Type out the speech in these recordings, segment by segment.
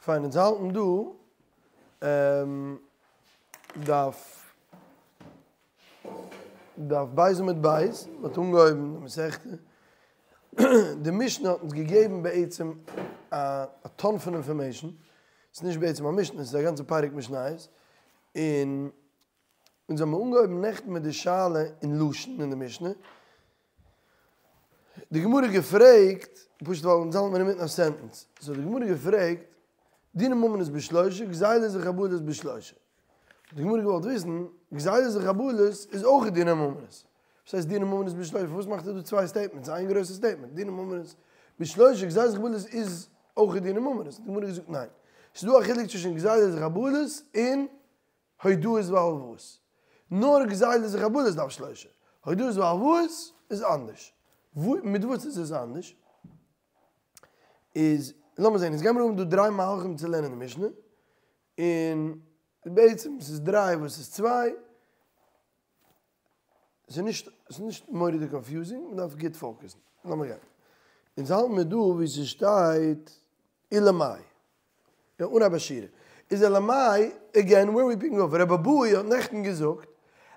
פיין אונז האלטן דא דף דף בית עמוד בית, מען האט אנגעהויבן די מסכתא, די משנה האט אונז געגעבן בעצם א טאן פון אינפארמעישן, ס'איז נישט בעצם א משנה, ס'איז א גאנצע פרק משניות, און אונז האבן אנגעהויבן נעכטן מיט די שאלה אין לשון אין די משנה, די גמרא געפרעגט, פשוט ווייל אונז האלט מיר אינמיטן א סענטענס, סאו די גמרא געפרעגט, דיני ממונות בשלושה, גזילות וחבלות בשלושה. האט די גמרא געוואלט וויסן, גזילות וחבלות איז אויך דיני ממונות. וואס הייסט דיני ממונות בשלושה? פארוואס מאכט ער דא צוויי סטעיטמענטס? איין גרויסע סטעיטמענט, דיני ממונות בשלושה, גזילות וחבלות איז אויך דיני ממונות. האט די גמרא געזאגט ניין. ס'איז דא א חילוק צווישן גזילות וחבלות און הודאות והלוואות. נאר גזילות וחבלות דארף שלושה. הודאות והלוואות איז אנדערש. מיט וואס איז עס אנדערש? איז לאמיר זעהן, אונז גיימיר האבן דא דריי מהלכים צו לערנען די משנה, און בעצם ס'איז דריי וואס איז צוויי, ס'איז נישט, ס'איז נישט מורא'דיג קאנפיוזינג, מ'דארף גוט פאוקעסן. לאמיר גיין. אונז האלטן מיר דא וואו ס'שטייט אלא מאי. יא, אנהייב א שורה. איז אלא מאי, עגעין ווער ווי פיקינג אויף, רבי אבהו האט נעכטן געזאגט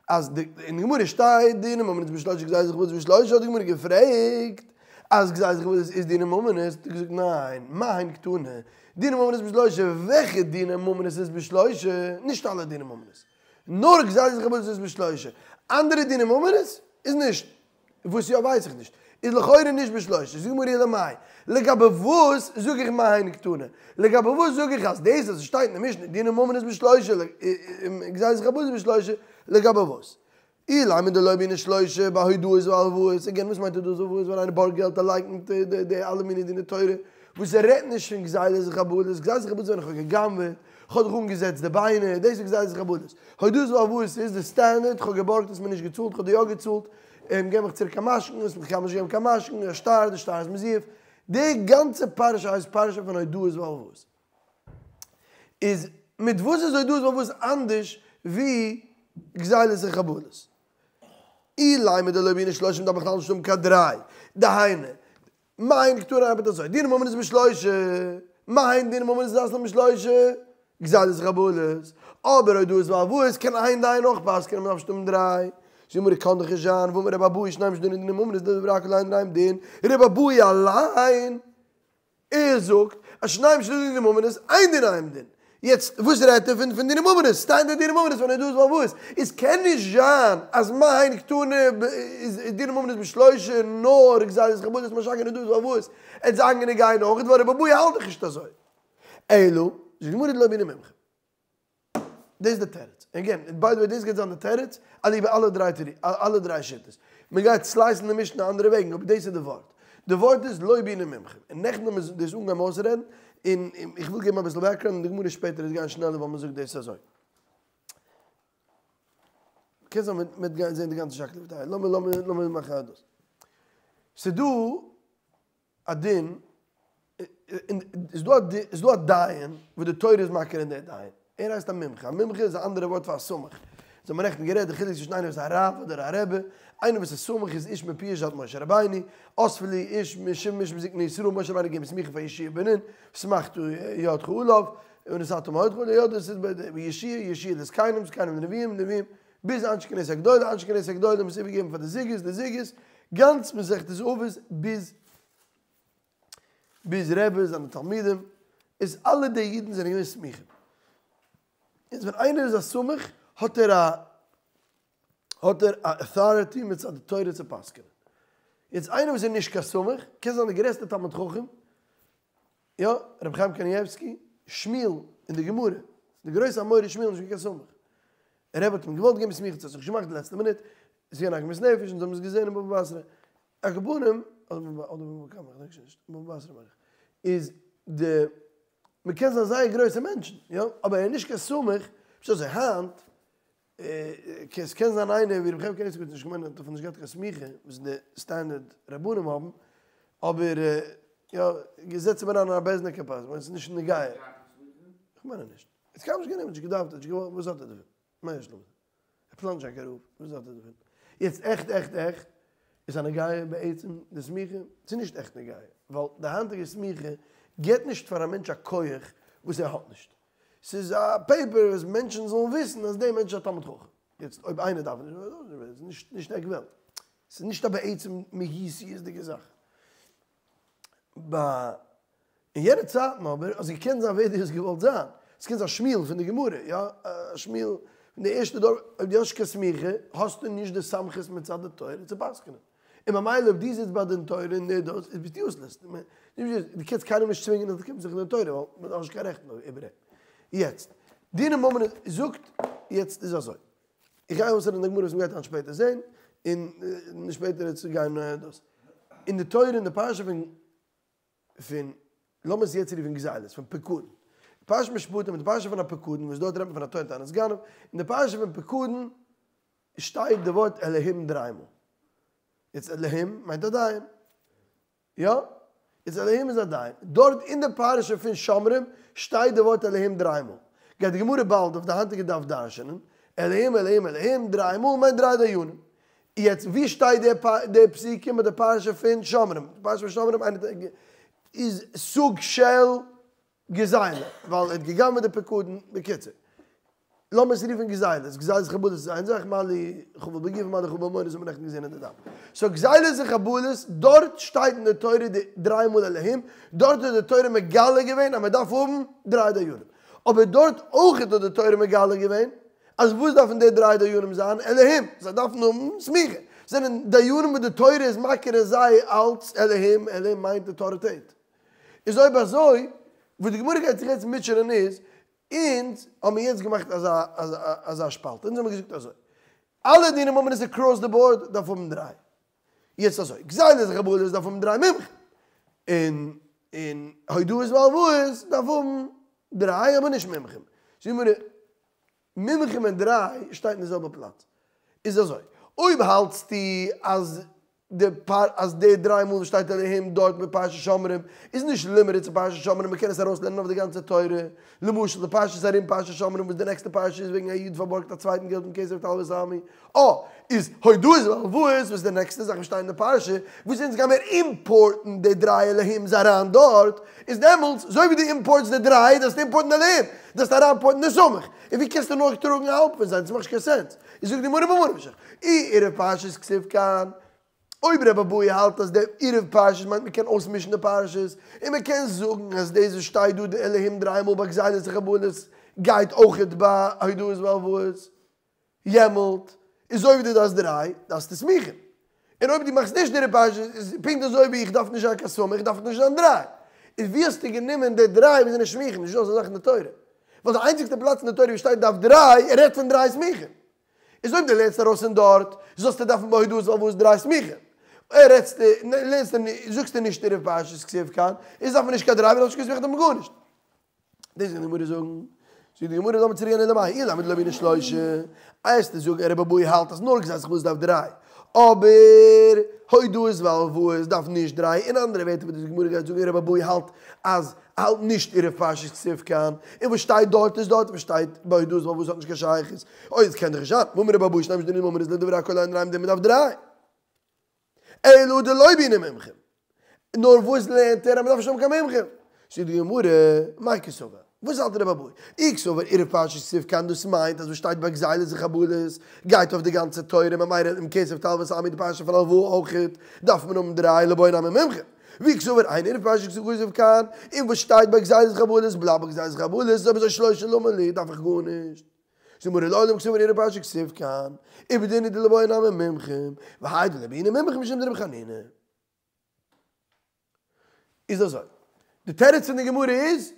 אז די, אין די גמרא שטייט דיני ממונות בשלושה גזילות וחבלות בשלושה האט די גמרא געפרעגט אז גזילות וחבלות איז דיני ממונות, האט ער געזאגט ניין, מהן קתני, דיני ממונות בשלושה, וועלכע דיני ממונות איז בשלושה? נישט אלע דיני ממונות. נאר גזילות וחבלות איז בשלושה, אנדערע דיני ממונות איז נישט. וואס יא ווייס איך נישט. איז לכאורה נישט בשלושה. זאגט די גמרא אלא מאי. לגבי וואס זאג איך מהן קתני? לגבי וואס זאג איך אז דאס אז עס שטייט אין די משנה דיני ממונות בשלושה גזילות וחבלות בשלושה, לגבי וואס? אילימא דלא בעינן שלושה בהודאות והלוואות, עגעין וואס מיינט הודאות והלוואות ווען איינער בארגט געלט ער לייקנט די אלע מיני דיני תורה וואס ער רעדט נישט פון גזילות וחבלות, גזילות וחבלות איז ווען איך האב גע'גנב'עט, כ'האב דיך אנגעזעצט די ביינער, דאס איז גזילות וחבלות. הודאות והלוואות איז די סטענדערט, כ'האב געבארגט האסט מיר נישט געצאלט, כ'האב דיר יא געצאלט, געב מיך צוריק א משכון, האסט מיך קיינמאל נישט געגעבן קיין משכון, א שטר, די שטר איז מזויף. די גאנצע פרשה הייסט פרשה פון הודאות והלוואות. איז מיט וואס איז הודאות והלוואות אנדערש ווי גזילות און חבלות? אילימא דלא בעינן שלושה מ'דארף בכלל נישט האבן קיין דריי, דהיינו, מהן קתני ארבעט אזוי, דיני ממונות בשלושה, מהן דיני ממונות דאית לן בשלושה, גזילות וחבלות, אבער הודאות והלוואות קען איין דיין אויך פסק'ענען מ'דארף נישט האבן דריי, זאגט די גמרא קאן דאך נישט זיין, והאמר רבי אבהו שניהם שדנו דיני ממונות דברי הכל אין ביניהם דין, רבי אבהו אליין ער זאגט אז שניהם שדנו דיני ממונות אין ביניהם דין. יעצט וואס רעדט ער פון פון דיני ממונות? סטענדערט דיני ממונות פון הודאות והלוואות. איז קען נישט זיין אז מהן קתני איז דיני ממונות בשלושה נאר גזילות וחבלות מה שאין כן הודאות והלוואות עט זיין גענוג איין אויך ווייל רבי אבהו האלט דאך נישט אזוי. אלא זאגט די גמרא דלא בעינן מומחים. דאס איז די תירוץ. עגעין, ביי די וועי דאס גייט זיין די תירוץ אליבא אלע דריי תירו אלע דריי שיטות. מען גייט סלייסן די משנה אנדערע וועגן אבער דאס איז די ווארט. די ווארט איז לא בעינן מומחים. און נעכטן האבן מיר דאס אנגעהויבן אויסרעדן, און איך וויל געבן אביסל בעקגראונד און די גמרא שפעטער איז גיין שנעלער ווייל מען זאגט דאס אזוי. קען זיין מען וועט גיין זען די גאנצע שקלא וטריא. לאמיר לאמיר לאמיר מאכן א דאס. ס'דא א דין, איז דא א איז דא א דיין וואס די תורה איז מכיר אין דער דיין, ער הייסט א מומחה, א מומחה איז א אנדערע ווארט פאר א סמוך, אונז האבן נעכטן גערעדט די חילוק צווישן איינער וואס איז א רב אדער א רבי, איינער וואס איז סמוך איז איש מפי איש זייט משה רבינו, אספו לי איש משבעים איש מזקני ישראל, משה רבינו האט געגעבן סמיכה פאר יהושע בן נון, וסמכת ידך עליו, ונתתה מאדך עליו, יא דאס איז ביי יהושע, יהושע לזקנים, זקנים לנביאים, נביאים, ביז אנשי כנסת הגדולה, אנשי כנסת הגדולה האבן עס איבערגעגעבן פאר די זוגות, די זוגות, גאנץ מסכת אבות ביז ביז רבי זיינע תלמידים, איז אלע די אידן זענען געווען סמוכים. איז ווען איינער איז א סמוך האט ער א האט ער א אוטאריטי מצד די תורה צו פסק'נען. יעצט איינער וואס איז נישט קיין סמוך, קען זיין די גרעסטע תלמיד חכם, יא, רבי חיים קנייבסקי, שמואל אין די גמרא, די גרויסע אמורא שמואל נישט געווען קיין סמוך. רבי האט אים געוואלט געבן סמיכה, ס'האט זיך נישט געמאכט די לעצטע מינוט, עס איז געווען עגמת נפש אונז האבן עס געזען אין בבא בתרא. על כל פנים, אדער בבא קמא, איך דענק שוין נישט, בבא בתרא מיין איך, איז די, מען קען זיין זייער גרויסע מענטשן, יא, אבער ער איז נישט קיין סמוך, פשוט אזוי היינט, עס קען זיין איינער ווי רבי חיים קנייבסקי האט נישט געמיינט האט אפילו נישט געהאט קיין סמיכה, וואס די סטענדערד רבנים האבן, אבער יא, זעץ אים אריין אין א בית דין ער קען פסק'נען, עס איז נישט נוגע. איך מיין אז נישט. עס קען נישט גענומען, נישט געדארפט, נישט געוואלט, וואס האט ער דערפון? מה יש לו מזה? ער פלאנט נישט זיין קיין רב, וואס האט ער דערפון? יעצט עכט עכט עכט איז א נגיעה בעצם די סמיכה? ס'איז נישט עכט נוגע, ווייל די היינטיגע סמיכה גיבט נישט פאר א מענטש א כח. וואס ער האט נישט. ס'איז א paper וואס מענטשן זאלן וויסן אז דער מענטש איז א תלמיד חכם. יעצט אויב איינער דארף נישט, איז נישט עק וועלט. ס'איז נישט א בעצם מהותיות'דיגע זאך. ביי אין יענע צייטן אבער האסט געקענט זיין ווער דו האסט געוואלט זיין. האסט געקענט זיין שמואל פון די גמרא, יא, שמואל פון די ערשטע דור, אויב דו האסט נישט קיין סמיכה האסטו נישט די סמכות מצד די תורה צו פסק'נען. און ממילא אויב דו זיצט ביי דין תורה און דער דאס, איז ביסטו useless. דו קענסט קיינעם נישט צווינגען אז ער קומט זיך אין דין תורה, ווייל מען האט נישט קיין רעכט איבער אים. יעצט, דיני ממונות זאגט, יעצט איז אזוי. איך גיי אויסרעדן די גמרא וואס מען גייט היינט שפעטער זען, און שפעטער צו גיין דאס. אין די תורה אין די פרשה פון פון, לאמיר עס יעצט רופן גזילות, פון פקדון. פרשת משפטים איז די פרשה פון א פקדון וואס דארט רעדט מען פון א טוען טענת גנב, אין די פרשה פון פקדון שטייט די ווארט אלהים דריי מאל. יעצט אלהים מיינט א דיין. יא? איז אלהים איז א דיין. דארט אין די פרשה פון שומרים שטייט די ווארט אלהים דריי מאל. גייט די גמרא באלד אויף די היינטיגע דף דרש'נען, אלהים אלהים אלהים דריי מאל מיינט דריי דיינים. יעצט ווי שטייט די פסוקים ביי די פרשה פון שומרים? די פרשה פון שומרים איז סוג של גזילה, ווייל ער האט גע'גנב'עט די פקדון, בקיצור. לאמיר עס רופן גזילות, גזילות חבלות איז איין זאך, מה לי חבל בגוף מה לי חבל בממונו האט מען נעכטן געזען אין די דף. so גזילות און חבלות, דארט שטייט אין די תורה די דריי מאל אלהים, דארט האט די תורה מגלה געווען אז מען דארף האבן דריי דיינים. אבער דארט אויך האט די תורה מגלה געווען אז וואס דארפן די דריי דיינים זיין? אלהים! זיי דארפן האבן סמיכה. זענען דיינים וואס די תורה איז מכיר אין זיי אלץ אלהים, אלהים מיינט אויטאריטעט. איז אויב אזוי, וואס די גמרא גייט זיך יעצט מוטשענען איז, אונז האבן מיר יעצט געמאכט אזא אזא שפאלט, אונז האבן מיר געזאגט אזוי, אלע דיני ממונות across the board דארף האבן דריי, יעצט אזוי, גזילות וחבלות דארף האבן דריי מומחים, און און הודאות והלוואות דארף האבן דריי אבער נישט מומחים, זאגט די גמרא, מומחים און דריי שטייט אין די זעלבע פלאץ. איז אזוי, אויב האלטסטו אז די פאר אז די דריי מאל וואס שטייט אלהים דארט בפרשת שומרים איז נישט limited צו פרשת שומרים מ'קען עס ארויסלערנען אויף די גאנצע תורה, למשל די פרשת ארום פרשת שומרים וואס די נעקסטע פרשה איז וועגן א איד פארבארגט א צווייטן געלט אם כסף תלוה את עמי, אה, איז הודאות והלוואות וואס איז די נעקסטע זאך וואס שטייט אין די פרשה וואס אונז גיימיר אימפארטן די דריי אלהים'ס אריין דארט, איז דעמאלטס אזוי ווי דו אימפארטסט די דריי דארפסטו אימפארטן אלהים, דארפסט אריינפארטן די סמך, און ווי קענסטו נאר טראגן האלב פון זיי, דאס מאכט נישט קיין sense. איז זאגט די גמרא ממה נפשך, אי עירוב פרשיות כתיב כאן, אויב רבי אבהו האלט אז דער עירוב פרשיות מיינט מען קען אויסמישן די פרשות, און מען קען זאגן אז דאס וואס שטייט דא די אלהים דריי מאל ביי גזילות וחבלות גייט אויכעט ביי הודאות והלוואות, יעמאלט איז אויב דו דארפסט דריי דארפסטו סמיכים, און אויב דו מאכסט נישט עירוב פרשיות איז פונקט אזוי ווי איך דארף נישט זיין קיין סמוך איך דארף נישט זיין דריי, איז ווי האסטו גענומען די דריי וואס זענען סמיכים, נישטא אזא זאך אין די תורה. ווייל די איינציגסטע פלאץ אין די תורה ווי שטייט דארף דריי, ער רעדט פון דריי סמיכים. איז אויב דו לערנסט ארויס פון דארט, זאלסטו דארפן ביי הודאות והלוואות דריי סמיכים. רעדסטו, לערנסטו, זאגסטו נישט עירוב פרשיות כתיב כאן, איז דארף מען נישט קיין דריי, ווייל דארף נישט קיין סמיכה דארף מען גארנישט. דאס גייט די גמרא זאגן. זאגט די גמרא לאמיר צוריק גיין אלא מאי, אלא מאי דלא בעינן שלושה. וועסטו זאגן רבי אבהו האלט אז נאר גזילות וחבלות דארף דריי. אבער הודאות והלוואות דארף נישט דריי. אין אנדערע ווערטער וואס די גמרא גייט זאגן רבי אבהו האלט אז האלט נישט עירוב פרשיות כתיב כאן, און וואס שטייט דארט איז דארט, וואס שטייט ביי הודאות והלוואות האט נישט קיין שייכות, אוי עס קען דאך נישט זיין, והאמר רבי אבהו שנים שדנו ממונות לדברי הכל הן דריי מען דארף דריי. אלא דלא בעינן מומחים, נאר וואס לערנט ער אז מען דארף נישט האבן קיין מומחים? זאגט די גמרא, מאי קסבר, וואס האלט רבי אבהו? אי קסבר עירוב פרשיות כתיב כאן דאס מיינט אז וואס שטייט ביי גזילות וחבלות גייט אויף די גאנצע תורה ממילא אם כסף תלוה את עמי די פרשה פון הלוואה אויכעט דארף מען האבן דריי ליבעי נמי מומחים. ואי קסבר אין עירוב פרשיות כתיב כאן, און וואס שטייט ביי גזילות וחבלות בלייבט ביי גזילות וחבלות, איז אויב אזוי שלושה למה לי דארף איך גארנישט. זאגט די גמרא לעולם קסבר עירוב פרשיות כתיב כאן, ובדין הוא דליבעי נמי מומחים, והאי דלא בעינן מומחים משום דרבי חנינא. איז אזוי, די תירוץ פון די גמרא איז,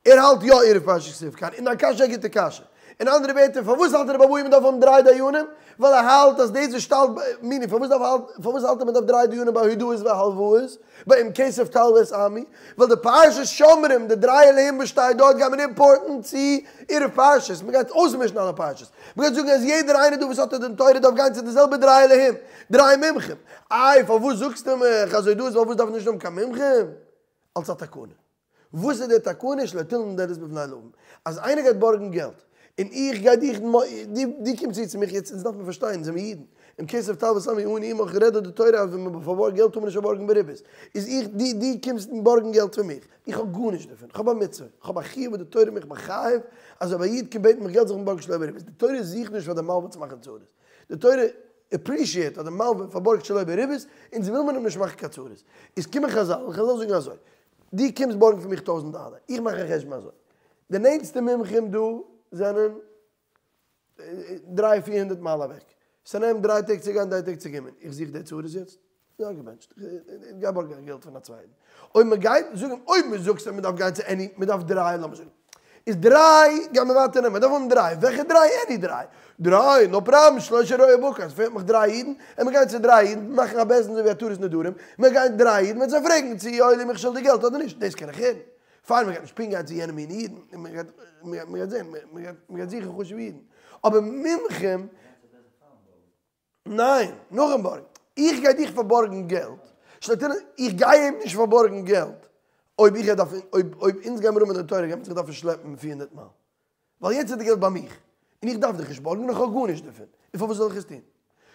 ער האלט יא עירוב פרשיות כתיב כאן, און דיין קשיא איז א גוטע קשיא. אין אנדערע ווערטער, פארוואס האלט רבי אבהו מען דארף האבן דריי דיינים? ווייל ער האלט אז דאס וואס שטייט, מיני, פארוואס דארף האלט, פארוואס האלט ער מען דארף דריי דיינים ביי הודאות והלוואות, ביי אם כסף תלוה את עמי? ווייל די פרשת שומרים, די דריי אלהים וואס שטייט דארט גייט מען אימפארטן צו עירוב פרשיות, מען גייט אויסמישן אלע פרשיות, מען גייט זאגן אז יעדער איינער דא וואס האט א דין תורה דארף גיין צו די זעלבע דריי אלהים, דריי מומחים. איי פארוואס זאגסטו מיך אז הודאות והלוואות דארף נישט האבן קיין מומחים? אלס א תקנה. וואס איז די תקנה שלא תלין דלת בפני לווים? אז איינער גייט בארגן געלט, און איך גיי דיך, דו קומסט צו צו מיך יעצט, אונז דארף מען פארשטיין, זעמיר אידן, אם כסף תלוה את עמי העני עמך, רעדט דא די תורה אז ווען מען פארבארגט געלט טאר מען נישט פארבארגן בריבית, איז איך, דו, דו קומסט בארגן געלט פון מיך, איך האב גארנישט דערפון, איך האב א מצוה, איך האב א חיוב וואס די תורה איז מיך מחייב, אז אויב א איד קומט בעטן מיך געלט זאל איך אים בארגן שלא בריבית, די תורה זוכט נישט פאר די מלווה צו מאכן צרות, די תורה appreciate אז די מלווה פארבארגט שלא בריבית, אונז וויל מען אים נישט מאכן קיין צרות, איז קומען חזל און חזל זאגן אזוי, דו קומסט בארגן פון מיך טויזנט דאלער, איך מאך א חשבון אזוי, די נענטסטע מומחים דא זענען דריי פיר הונדערט מייל אוועק, ס'נעמט דריי טעג צו גיין דריי טעג צו קומען, איך זוך די צרות יעצט? זיי געבענטשט, איך גיי בארגן געלט פון א צווייטן. אויב מען גייט זאגן, אויב מען זאגסט אז מען דארף גיין צו any, מען דארף דריי לאמיר זאגן, איז דריי גייט מען ווייטער נעמען, מען דארף האבן דריי, וועלכע דריי? Any דריי, דריי, no problem, שלושה רועי בקר, עס פעלט מיך דריי אידן, און מען גייט צו דריי אידן, מאכן א בית דין אזוי ווי התרת נדרים, מען גייט דריי אידן, מען וועט זיי פרעגן צו יואלי מיך שולדיג געלט אדער נישט, דאס קען איך הערן. פיין מען גייט נישט פונקט גיין צו יענע מין אידן, מען גייט מען גייט זען, מען גייט זוכן חשוב'ע אידן, אבער מומחים, ניין, נאכן בארגן, איך גיי דיך פארבארגן געלט, שטייט איך גיי אים נישט פארבארגן געלט, אויב איך גיי דארפן, אויב אויב אונז גיימיר האבן דין תורה גייט מען זיך דארפן שלעפן 400 מייל, ווייל יעצט איז די געלט ביי מיך, און איך דארף דיך נישט בארגן און איך האב גארנישט דערפון, און פארוואס זאל איך עס טון?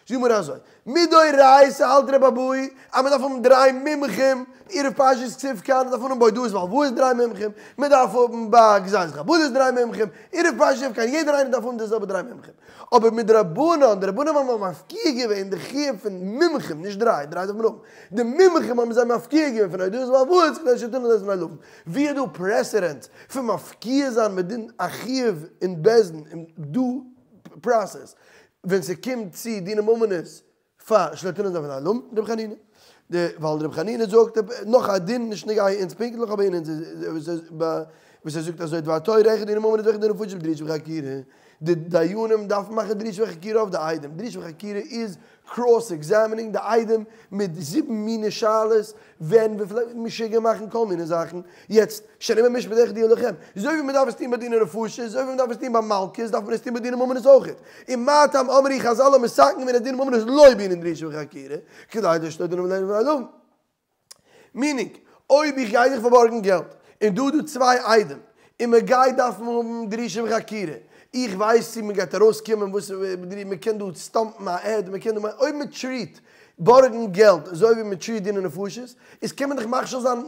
זאג מיר אזוי, מדאורייתא האלט רבי אבהו אז מען דארף האבן דריי מומחים, ערב פרשת כתיב כאן דארף מען האבן ביי הודאות והלוואות דריי מומחים, מען דארף האבן ביי גזירת חבלות דריי מומחים, ערב פרשת כתיב כאן יעדער איינער דארף האבן די זעלבע דריי מומחים. אבער מדרבנן, די רבנן האבן מפקיע געווען די חיוב פון מומחים, נישט דריי, דריי דארף מען האבן, די מומחים האבן זיי מפקיע געווען פון הודאות והלוואות כדי שלא תינזל לפני לווים. ווי איז דא precedent פון מפקיע זיין מדין א חיוב אין בית דין אין due process ווען ס'קומט צו דיני ממונות פאר שלא תינזל לפני לווים? רבי חנינא. די ווייל רבי חנינא זאגט נאך א דין נישט נוגע אונז פונקטליך אבער אין אונז וואס ער זאגט אזוי דבר תורה אחד דיני ממונות ואחד דיני נפשות בדרישה וחקירה די דיינים דארפן מאכן דרישה וחקירה אויף די עדים דרישה וחקירה איז cross examining די עדים מיט זיבן מיני שאלות ווען וויפיל משוגע מאכן כל מיני זאכן יעצט שנאמר משפט אחד יהיה לכם, אזוי ווי מען דארף עס טון ביי דיני נפשות, אזוי ווי מען דארף עס טון ביי מלקות, דארף מען עס טון ביי דיני ממונות אויכעט. און מה טעם אמרו חזל האבן מתקן געווען אז דיני ממונות לא בעינן דרישה וחקירה, כדי שלא תינזל לפני לווים. Meaning, אויב איך גיי זיך פארבארגן געלט, און דא איז דא צוויי עדים, און מען גייט דארפן האבן דרישה וחקירה, איך ווייס צו מען גייט ארויסקומען וואס מען קען דא stump ן א עד, מען קען דא, אויב מען treat בארגן געלט אזוי ווי מען treat דיני נפשות, איז קען מען דאך מכשיל זיין,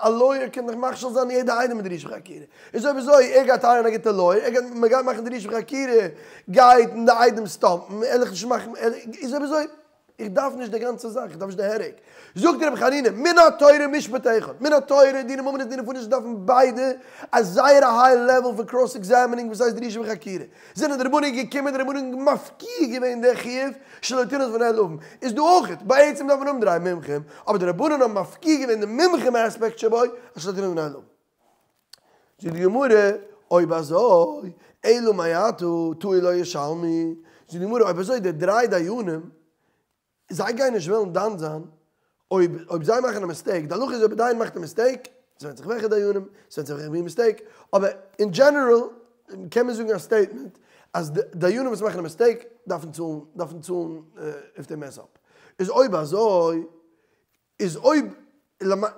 א לויער קען דאך מכשיל זיין יעדע איינער מיט דרישה וחקירה, איז אויב אזוי ער גייט hire ן א גוטע לויער, ער גייט, מען גייט מאכן דרישה וחקירה, גייט די עדים stump ן, ערליך נישט מאכן, איז אויב אזוי. איך דארף נישט די גאנצע זאך, איך דארף נישט די headache. זאגט רבי חנינא, מן התורה משפט אחד, מן התורה דיני ממונות דיני נפשות דארפן ביידע א זייער א high level פון cross examining וואס הייסט דרישה וחקירה. זענען די רבנים געקומען די רבנים מפקיע געווען די חיוב שלא תינזל לפני לווים. איז דא אויכעט, בעצם דארף מען האבן דריי מומחים, אבער די רבנים האבן מפקיע געווען די מומחים aspect שבו אז שלא תינזל לפני לווים. זאגט די גמרא, אויב אזוי, אלא מעתה טעו לא ישלמו, זאגט די גמרא, אויב אזוי די דריי דיינים, זיי גייען נישט וועלן דן זיין, אויב אויב זיי מאכן א mistake, די הלכה איז אויב א דיין מאכט א mistake, ס'ווענדט זיך וועלכע דיינים, ס'ווענדט זיך וועלכע מין mistake, אבער אין general קען מען זאגן א statement אז די דיינים וואס מאכן א mistake דארפן צאלן, דארפן צאלן if they mess up. איז אויב אזוי איז אויב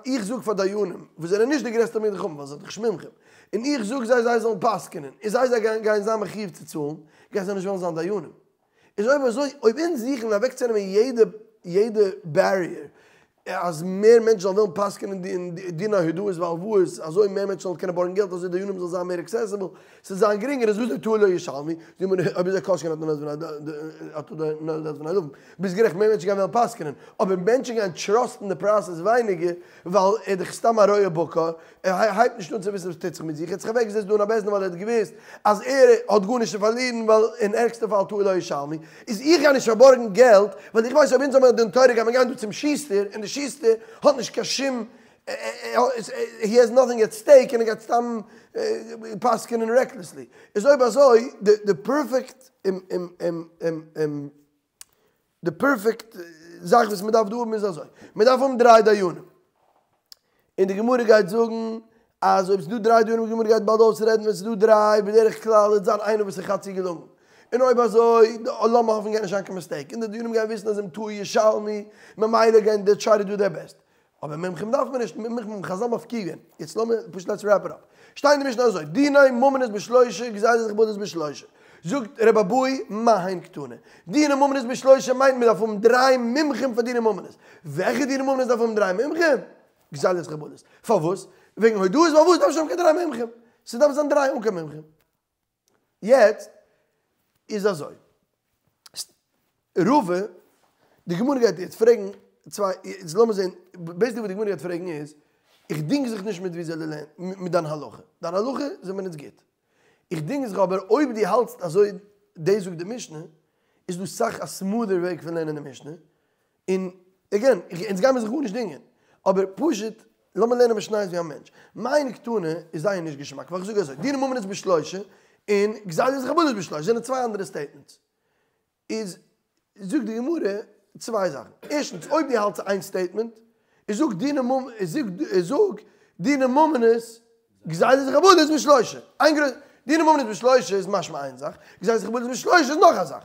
איך זאג פאר דיינים וואס זענען נישט די גרעסטע תלמידי חכמים ווייל זיי זענען דאך נישט מומחים, און איך זאג זיי זיי זאלן פסק'נען, און זיי זיי גייען זיין מחיוב צו צאלן, גייען זיי נישט וועלן זיין דיינים. איז אויב אזוי, אויב אונז זוכן אוועקצונעמען יעדע יעדע barrier אז מער מענטשן זאלן וועלן פסק'נען דיני הודאות והלוואות, אזוי מער מענטשן זאלן קענען בארגן געלט, אזוי דיינים זאלן זיין מער accessible, ס'זאל זיין גרינגער, איז וויאזוי טעו לא ישלמו, אויב איז ער כל שכן אתה נועל דלת בפני לווים. ביסט גערעכט מער מענטשן גייען וועלן פסק'נען, אבער מענטשן גייען trust ן די process ווייניגער, ווייל ער איז דאך סתם א רועה בקר, ער הייבט נישט אן צו וויסן וואס טוט זיך מיט זיך, ער האט זיך אוועק געזעצט דא אין א בית דין ווייל ער האט געוואוסט אז ער האט גארנישט צו פארלירן ווייל אין ערגסטע פאל טעו לא ישלמו, איז איך גיי נישט פארבארגן געלט, ווייל איך ווייס אויב אונז האבן א דין תורה גייט מען גיין דא צום שוסטער, און די שוסטער האט נישט קיין שום, he has nothing at stake און ער גייט סתם פסק'נען recklessly, איז אויב אזוי די perfect די perfect זאך וואס מען דארף דא האבן איז אזוי, מען דארף האבן דריי דיינים, און די גמרא גייט זאגן אז אויב ס'איז דא דריי דיינים, די גמרא גייט באלד אויסרעדן ווען ס'איז דא דריי, בדרך כלל וועט זיין איינער וואס איז חצי געלונגען, און אויב אזוי, לאמיר האפן גייט נישט זיין קיין mistake, און די דיינים גייען וויסן אז אם טעו ישלמו, ממילא גייען they try to do their best. אבער מומחים דארף מען נישט, מומחים האבן חזל מפקיר געווען. יעצט לאמיר פשוט let's wrap it up. שטייט אין די משנה אזוי, דיני ממונות בשלושה גזילות וחבלות בשלושה. זאגט רבי אבהו מהן קתני. דיני ממונות בשלושה מיינט מען דארף האבן דריי מומחים פאר דיני ממונות. וועלכע דיני ממונות דארף האבן דריי מומחים? גזילות וחבלות. פארוואס? וועגן הודאות והלוואות דארף נישט האבן קיין דריי מומחים. ס'דארף זיין דריי אן קיין מומחים. יעצט איז אזוי, רבא, די גמרא גייט יעצט פרעגן צוויי, יעצט לאמיר זען, basically וואס די גמרא גייט פרעגן איז, איך דינג זיך נישט מיט ווי זיי לערנען, מיט דיין הלכה, דיין הלכה זעמיר אונז גוט, איך דינג זיך אבער אויב דו האלטסט אזוי, דאס זאגט די משנה, איז דא סאך א smoother וועג פון לערנען די משנה, און again, אונז גיימיר זיך גארנישט דינגען, אבער פשוט לאמיר לערנען משניות ווי א מענטש. מהן קתני איז זייער נישט געשמאק, ווייל איך זאג אזוי, דיני ממונות בשלושה, און גזילות וחבלות בשלושה, זענען צוויי אנדערע statements. איז זאגט די גמרא צוויי זאכן. ערשטנס, אויב דו האלטסט איין statement, איז זאג דיני ממ, איז זאג דיני ממונות גזילות וחבלות בשלושה. איין גרויס, דיני ממונות בשלושה איז משמע איין זאך, גזילות וחבלות בשלושה איז נאך א זאך.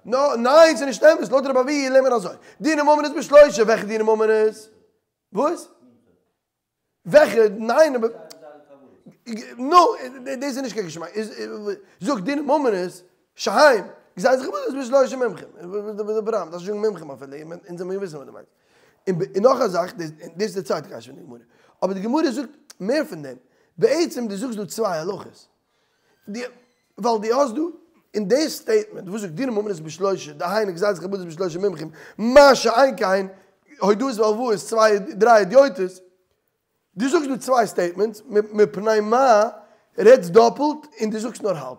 נא, ניין ס'איז נישט אמת, לויט רבי אבהו לערנט מען אזוי, דיני ממונות בשלושה, וועלכע דיני ממונות? וואס? וועלכע? ניין אבער, נו, דאס איז נישט קיין געשמאק, זאג דיני ממונות שהם, גזילות וחבלות בשלושה מומחים, דארפסט נישט זאגן מומחים אפילו, אונז זעמיר וויסן וואס דו מיינסט. און נאך א זאך, דאס איז די צווייטע קשיא פון די גמרא, אבער די גמרא זאגט מער פון דעם, בעצם דו זאגסט דא צוויי הלכות, די ווייל דו האסט דא אין די statement וואס זאגט דיני ממונות בשלושה, דהיינו גזילות וחבלות בשלושה מומחים, מה שאין כן הודאות והלוואות צוויי דריי הדיוטות, דו זאגסט דא צוויי statements, מפני מה רעדסט דאפלט און דו זאגסט נאר האלב.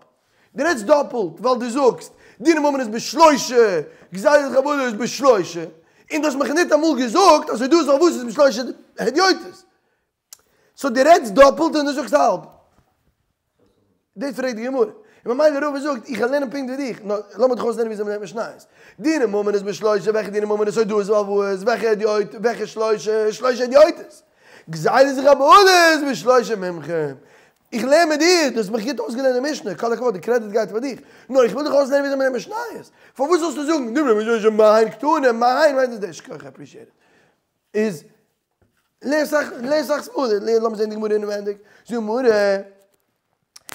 דו רעדסט דאפלט ווייל דו זאגסט דיני ממונות בשלושה, גזילות וחבלות בשלושה, און דו האסט מיך ניטאמאל געזאגט אז הודאות והלוואות איז בשלושה הדיוטות. so דו רעדסט דאפלט און דו זאגסט האלב. דאס פרעגט די גמרא. און ממילא רבא זאגט, איך וועל לערנען פונקט ווי דיך, נאר לאמיר דיך אויסלערנען וויאזוי מ'לערנט משניות. דיני ממונות בשלושה, וועלכע דיני ממונות הודאות והלוואות, וועלכע הדיוט, וועלכע שלושה, שלושה הדיוטות. גזילות וחבלות בשלושה מומחים. איך לערן מיט דיר, דו האסט מיך גוט אויסגעלערנט די משנה, כל הכבוד, די קרעדיט גייט פאר דיך. נאר איך וויל דיך אויסלערנען וויאזוי מ'לערנט משניות. פארוואס זאלסטו זאגן, דיני ממונות בשלושה מהן קתני, מהן מיינט עס דאס, שכוח, I appreciate it. איז לערן זיך, לערן זיך סמאל, לאמיר זען די גמרא אינעווענדיג, זאגט די גמרא,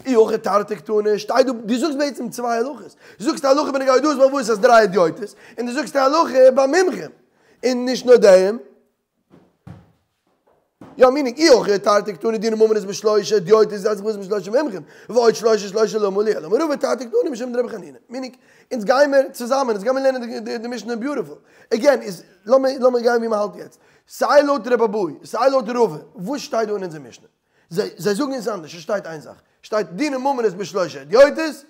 אי הכי תרתי קתני, שטייט דא, דו זאגסט בעצם צוויי הלכות, דו זאגסט א הלכה בנוגע הודאות והלוואות אז דריי הדיוטות, און דו זאגסט א הלכה ביי מומחים, און נישט נאר דעם, יא meaning אי הכי תרתי קתני דיני ממונות בשלושה הדיוטות גזילות וחבלות בשלושה מומחים, ועוד שלושה שלושה למה לי, אלא אמר רבא תרתי קתני משום דרבי חנינא, meaning אונז גיימער צוזאמען, אונז גיימער לערנען די משנה beautiful, again איז לאמיר לאמיר גיין ווי מ'האלט יעצט, סיי לויט רבי אבהו, סיי לויט רבא, וואס שטייט דא אין אונזער משנה? זיי זיי זאגן עס אנדערש, עס שטייט איין זאך, שטייט דיני ממונות בשלושה הדיוטות,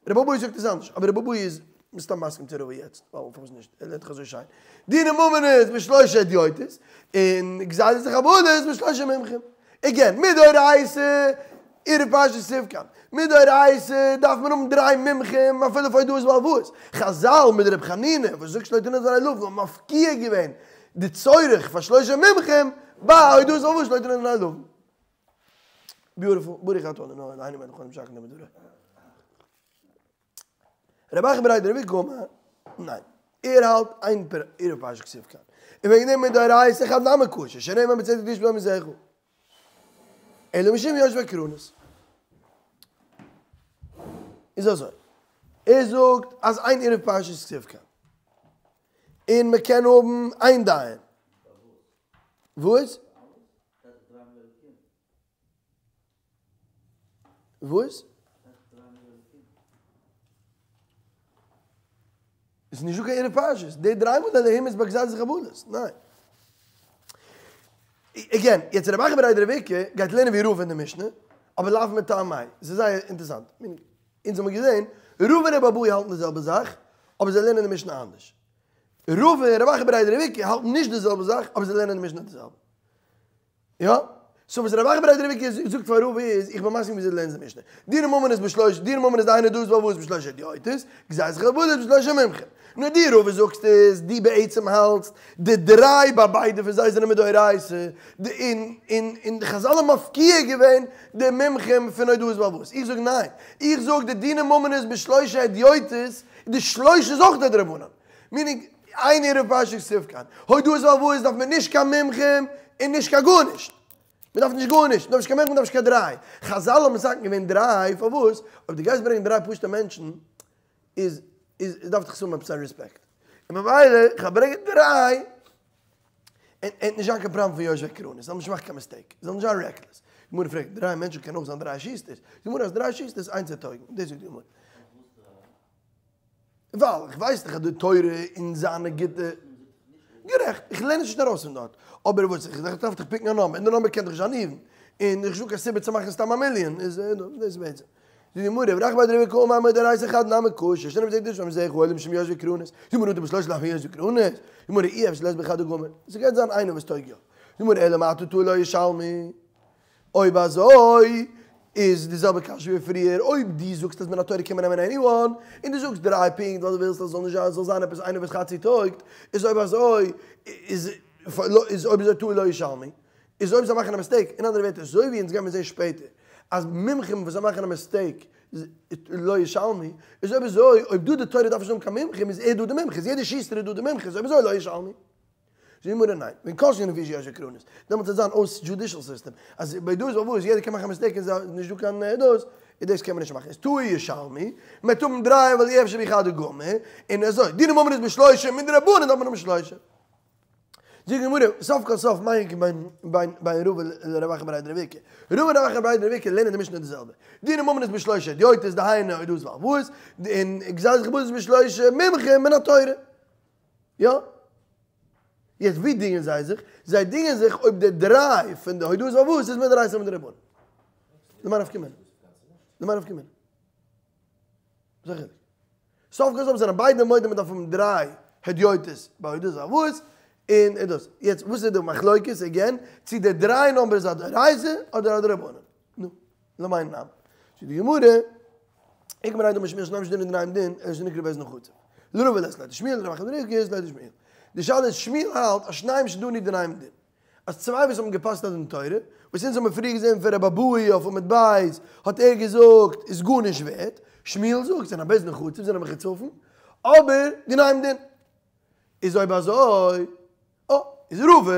רבי אבהו זאגט עס אנדערש, אבער רבי אבהו איז מסתם מסכים צו רבא יעצט, ווייל פארוואס נישט, ער לערנט דאך אזוי שיין, דיני ממונות בשלושה הדיוטות, און גזילות וחבלות בשלושה מומחים. again, מדאורייתא, עירוב פרשיות כתיב כאן, מדאורייתא דארף מען האבן דריי מומחים אפילו פאר הודאות והלוואות. חזל מיט ר' חנינא וואס זאגט שלא תנא דבי לוין האבן מפקיע געווען די צורך פאר שלושה מומחים ביי הודאות והלוואות שלא תנא דבי לוין. beautiful, ברוך אתה ה' אלהינו מלך העולם שהכל נהיה בדברו. רב אחא בריה דרב איקא אמר, ניין, ער האלט אין עירוב פרשיות כתיב כאן, און וועגן דעם מדאורייתא חד נמי כשר, שנאמר בצדק תשפוט עמיתך. אלא משום יושבי קרנות. איז אזוי, ער זאגט אז אין עירוב פרשיות כתיב כאן, און מען קען האבן איין דיין. וואס? וואס? איז נישטא קיין עירוב פרשיות, די דריי מאל אלהים איז ביי גזילות וחבלות, ניין. again, יעצט רב אחא בריה דרב איקא גייט לערנען ווי רבא אין די משנה, אבער לאו מטעמיה, עס איז זייער אינטערעסאנט. אונז האבן געזען, רבא און רבי אבהו האלטן די זעלבע זאך, אבער זיי לערנען די משנה אנדערש. רבא און רב אחא בריה דרב איקא האלטן נישט די זעלבע זאך, אבער זיי לערנען די משנה די זעלבע. יא? so וואס רב אחא בריה דרב איקא זאגט פאר רבא איז, איך בין מסכים וויאזוי דו לערנסט די משנה. דיני ממונות בשלושה, דיני ממונות דהיינו הודאות והלוואות בשלושה הדיוטות, גזילות וחבלות בשלושה מומחים. נאר דו רבא זאגסט איז, דו בעצם האלטסט די דריי ביי ביידע פון זיי זענען מדאורייתא, די און און די חזל האבן מפקיע געווען די מומחים פון הודאות והלוואות. איך זאג ניין. איך זאג די דיני ממונות בשלושה הדיוטות, די שלושה איז אויך א דרבנן. meaning. אין עירוב פרשת כתיב כאן. הודאות והלוואות דארף מען נישט קיין מומחים און נישט קיין גארנישט. מען דארף נישט גארנישט, מען דארף נישט קיין מומחים, מען דארף נישט קיין דריי. חזל האבן מתקן געווען דריי, פארוואס? אויב דו גייסט ברענגען דריי פשוטע מענטשן, איז איז דארף דאך עס האבן עפעס א רעספעקט. און ממילא, איך וועל ברענגען דריי, און און נישט זיין קיין פראבלעם פון יושבי קרנות, זאל נישט מאכן קיין מיסטעיק, זאל נישט זיין רעקלעס. די גמרא פרעגט, דריי מענטשן קען אויך זיין דריי שוסטערס? די גמרא אז דריי שוסטערס איינס וועט טויגן, דאס זאגט די גמרא. ווייל איך ווייס דאך אז די תורה און זיינע גוטע. גערעכט, איך לערן עס נישט ארויס פון דארט. אבער וואס איך דארף דאך פיקן א נומבער, און די נומבער קען דאך נישט זיין איווען. און נישט דא קיין סיבה צו מאכן סתם א מיליאן, איז דאס בעצם. זאגט די גמרא, רב אחא בר דרבקה אמר מדאורייתא חד נמי כשר, שנאמר בצדק תשפוט עמיתך אלא משום יושבי קרנות. זאגט די גמרא אטו בשלושה לאו יושבי קרנות? זאגט די גמרא אי אפשר לית בהו חדא גמור. ס'קען זיין איינער וואס טויג יא. זאגט די גמרא אלא מעתה טעו לא ישלמו. אויב אזוי איז די זעלבע קשיא ווי פריער, אויב דו זאגסט אז מן התורה קען מען נעמען עניוואן, און דו זאגסט דריי פונקט ווייל דו ווילסט אז עס זאל נישט זיין, זאל זיין עפעס איינער וואס חצי טויגט, איז אויב אזוי איז איז אויב אזוי טעו לא ישלמו, איז אויב זיי מאכן א מיסטעיק, אין אנדערע ווערטער אזוי ווי אונז גיימיר זעהן שפעטער אז מומחים וואס זיי מאכן א מיסטעיק לא ישלמו, איז אויב אזוי אויב דא די תורה דארף נישט האבן קיין מומחים איז ער דא די מומחה, איז יעדער שוסטער איז דא די מומחה, איז אויב אזוי לא ישלמו. זאגט די גמרא ניין, ואם כל שכן לפי שיושבי קרנות, דעמאלטס וועט זיין אויס דזשודישעל סיסטעם, אז ביי דאס וואס יעדער קען מאכן א מיסטעיק און ס'איז נישט דא קיין דאס, איז דאס קען מען נישט מאכן, איז טעו ישלמו, מ'וועט האבן דריי ווייל אי אפשר בהו חדא גמור, און אזוי, דיני ממונות בשלושה, מדרבנן דארף מען האבן שלושה. זאגט די גמרא, סוף כל סוף מאי איכא בין בין בין רבא לרב אחא בריה דרב איקא, רבא און רב אחא בריה דרב איקא לערנען די משנה די זעלבע, דיני ממונות בשלושה הדיוטות דהיינו הודאות והלוואות, און גזילות וחבלות בשלושה מומחים מן התורה. יא? יעצט ווי דינגען זיי זיך? זיי דינגען זיך אויב די דריי פון די הודאות והלוואות איז מדאורייתא אדער מדרבנן. למאי נפקא מינה? למאי נפקא מינה? וואס איז א חילוק? סוף כל סוף זענען ביידע מודה מען דארף האבן דריי הדיוטות ביי הודאות והלוואות און דאס. יעצט וואס איז די מחלוקת עגעין? צו די דריי נומבער איז א דאורייתא אדער א דרבנן? נו. למאי נמי. זאגט די גמרא, איכא בינייהו דאמר שמואל שנים שדנו דיניהם דין, אלא שנקראו בית דין חצוף. לרבא לית ליה דשמואל לרב אחא בריה דרב איקא אית ליה דשמואל. די שאלה איז שמואל האלט אז שניים שדנו דיניהם דין. אז צוויי וואס האבן געפסק'נט א דין תורה, וואס אונז האבן פריער געזען פון רבי אבהו אויף עמוד ב' האט ער געזאגט איז גארנישט ווערט, שמואל זאגט זענען א בית דין חצוף זענען מחוצפים, אבער דיניהם דין. איז אויב אזוי, אה, איז רבא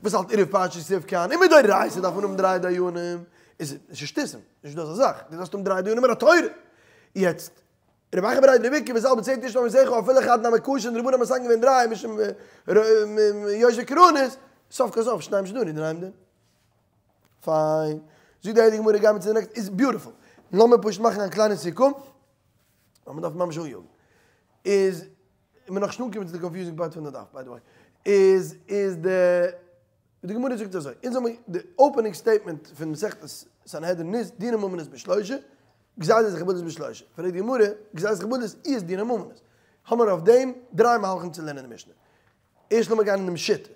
וואס האלט עירוב פרשת כתיב כאן, און מדאורייתא דארף מען האבן דריי דיינים, איז עס שטותים, נישט דא אזא זאך, דו דארפסט האבן דריי דיינים מן התורה. יעצט, רב אחא בריה דרב איקא וואס האלט בצדק תשפוט עמיתך אפילו חד נמי כשר און די רבנן האבן מתקן געווען דריי משום יושבי קרנות, סוף כל סוף שניים שדנו דיניהם דין. פיין. זאגט די הייליגע גמרא גיימיר צו די נעקסטע, איז ביוטיפול. לאמיר פשוט מאכן א קליינע סיכום, ווייל מ'דארף ממש אניאגן. איז. און מ'נאך נישט אנגעקומען צו די קאנפיוזינג פארט פון די דף ביי די וועי, איז איז די די גמרא זאגט אזוי, אונז האבן די אופענינג סטעיטמענט פון מסכת סנהדרין איז דיני ממונות בשלושה, גזילות וחבלות בשלושה, פרעגט די גמרא, גזילות וחבלות איז דיני ממונות, האמער אויף דעם דריי מהלכים צו לערנען די משנה. ערשט לאמיר גיין אינעם שיטה.